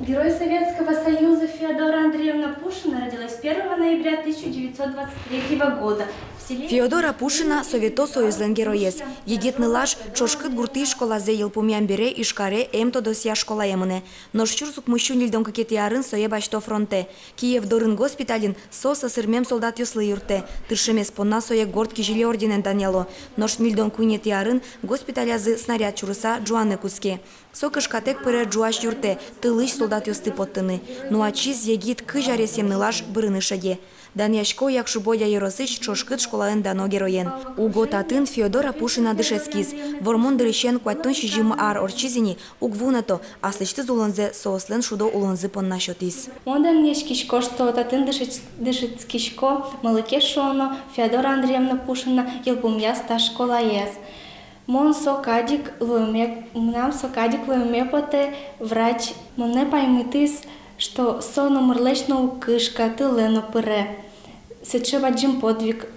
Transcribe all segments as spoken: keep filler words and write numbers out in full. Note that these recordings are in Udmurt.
Герой Советского Союза Феодора Андреевна Пушина родилась первого ноября тысяча девятьсот двадцать третьего года в селе... Феодора Пушина — Совето Союзлэн героез. Егит нылаш Ӵошкыт гуртысь школазэ йылпумъям бере Ижкаре эмтодосъя школае мынэ. Нош сюрс укмыссю ньыльдон кыкетӥ арын сое басьто фронтэ. Киев дорын госпитальын со сӧсырмем солдатъёслы юрттэ. Тыршемез понна сое Горд Кизили орденэн данъяло. Нош ньыльдон куинетӥ арын госпиталязы снаряд сюрыса ӝуаны кутске. Со кышкатэк пыре ӝуась юртэ, тылысь солдатъёсты поттыны. Но ачиз егит кызь аресъем нылаш бырыны шеде. Данъясько Якшур-Бӧдья ёросысь Ӵошкыт школалэн дано героен. Уго татын Феодора Пушина дышетскиз. Вормон дырысен куатьтон сизьым ар ортчиз ини, уг вунэто, аслэсьтыз улонзэ соослэн шудо улонзы понна сётӥз. Мон данъяськисько, что татын дышетс-, дышетскисько, малы ке шуоно, Феодора Андреевна Пушина йылпумъяз та школаез. Мон со кадь ик луэме, мынам со кадь ик луэме потэ врач. Монэ паймытӥз, что со номырлэсь но уг кышка, тылэ но пыре. Сыӵе бадӟым подвиг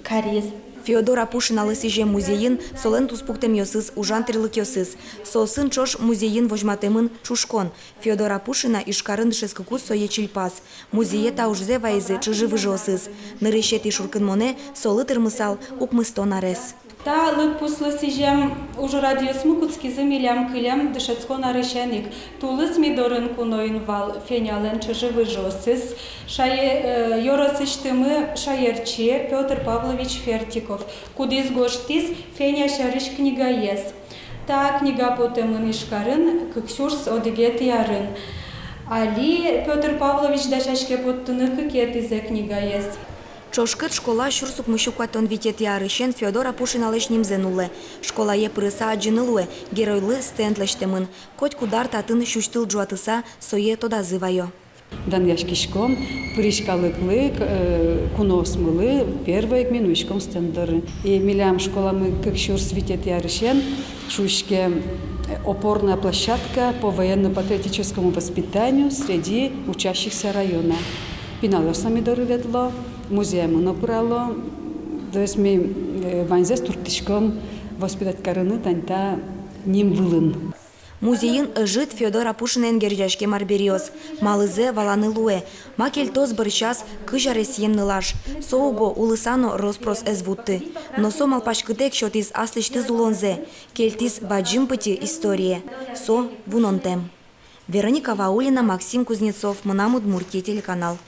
кариз. Феодора Пушиналы сӥзем музейын солэн туспуктэмъёсыз, ужан тӥрлыкъёсыз. Соосын ӵош музейын возьматэмын ӵушкон. Феодора Пушина Ижкарын дышетскыкуз сое чильпаз. Музее та ужзэ вайизы чыжы-выжыосыз. Нырысетӥ шуркынмонэ солы тырмысал укмыстон арес. Та лыдпуслы сӥзем ужрадъёсмы кутскизы милям кылем дышетскон арысен ик. Тулыс ми дорын куноын вал Фенялэн чыжы-выжыосыз, шае-, э, ёросысьтымы шаерчи Пётр Павлович Фертиков, кудӥз гожтӥз Феня сярысь книгаез. Та книга потэмын Ижкарын кык сюрс одӥгетӥ арын. Али Пётр Павлович дасяське поттыны кыкетӥзэ книгаез. Ӵошкыт школа сюрс укмыссю куатьтон витетӥ арысен Феодора Пушиналэсь нимзэ нуллэ. Школае пырыса адӟыны луэ, геройлы стенд лэсьтэмын. Котькуд ар татын сюсьтыл ӝуатыса сое тодазы ваё. Данъяськиськом пырись калыклы, э, куноосмылы, первой ик ми нуиськом стенд доры. И милям школамы кык сюрс витетӥ арысен шуиське, э, опорная площадка по военно-патриотическому воспитанию среди учащихся района. Пиналъёс но ми доры ветло, музеямы но пырало. То есть ми, э, ваньзэс турттӥськом воспитать карыны тани та ним вылын. Музейын ӧжыт Феодора Пушинаен герӟаськем арбериос. Малызэ валаны луэ. Ма кельтоз бӧрсяз кызь аресъем нылаш. Со уго улыса но рос-прос ӧз вутты. Но со малпаськытэк сётӥз аслэсьтыз улонзэ. Кельтӥз бадӟым пытьы историе. Со вунонтэм. Вероника Ваулина, Максим Кузнецов, «Мынам Удмуртие» телеканал.